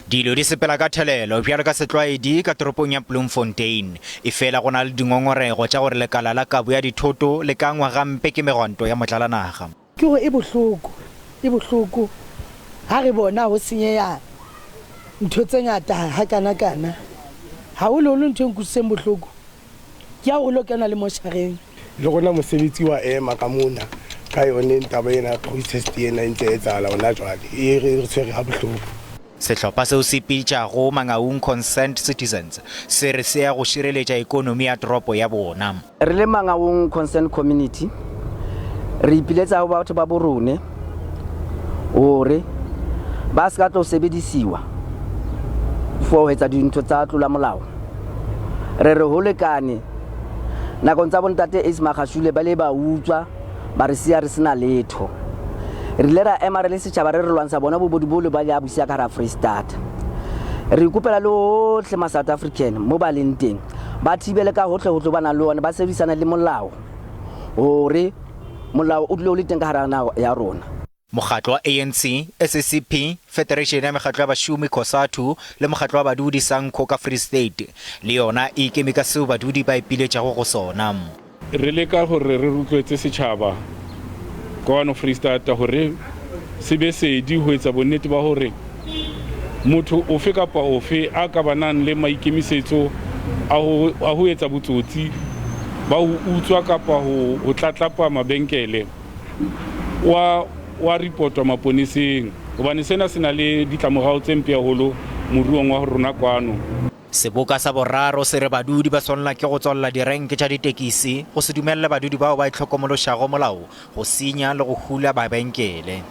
Dilo di sepela ka thelelo bjalo ka setlwaedi ka toropong ya Bloemfontein. Efela go na le dingongorego tša gore lekala la kabo ya dithoto le ka angwa gampe ke megwanto ya motlalanaga. Ke gore e bohloko, e bohloko ha re bona ho senyeha ntho tse ngata hakanakana. Haholoholo ntho e nkutlwisitseng bohloko ke ya hore o lo kena le moshareng. Le rona mosebetsi wa ema ka mona ka yone taba ena protest ena e ntse e etsahala hona jwale e re tshwere ha bohloko. Sehlopha seo se ipitšago Mangaung Concerned Citizens se re se ya go šireletša ekonomi ya toropo ya bona. Re le Mangaung Concerned Community re ipiletsa ho batho ba bo rone hore ba se ka tlo sebedisiwa for ho etsa dintho tsa tlola molao. Re re ho lekane nakong tsa bontate Ace Magashule ba ile ba utswa ba re siya re sena letho. Re ile ra ema re le setjhaba re re lwantsha bona bobodu bo le ba le a busiya ka hara Freistata. Re ikopela le ohle ma South African mo ba leng teng ba thibele ka hohle hohle ba nang le one ba sebedisane le molao hore molao o dule o le teng ka hara naha ya rona. Mokgatlo wa ANC, SACP, Federation ya Mekgatlo ya Bašomi, Cosatu, le Mokgatlo wa Badudi, Sanco, ka Free State le yona e ikeme ka seo badudi ba ipiletšago go sona. Re leka gore re rotloetse setšhaba kwano Freistata gore se be sedi ho etsa bonnete ba hore motho ofe kapa ofe a ka ba nang le maikemisetso a ho etsa botsotsi ba ho utswa kapa ho tlatlapa mabenkele wa wa ripotwa maponeseng hobane sena se na le ditlamorao tse mpe haholo moruong wa rona kwano. Seboka sa boraro se re badudi ba swanelwa ke go tswalela direnke tša ditekisi, go se dumelele badudi bao ba itlhokomološago molao go senya le go hula mabenkele.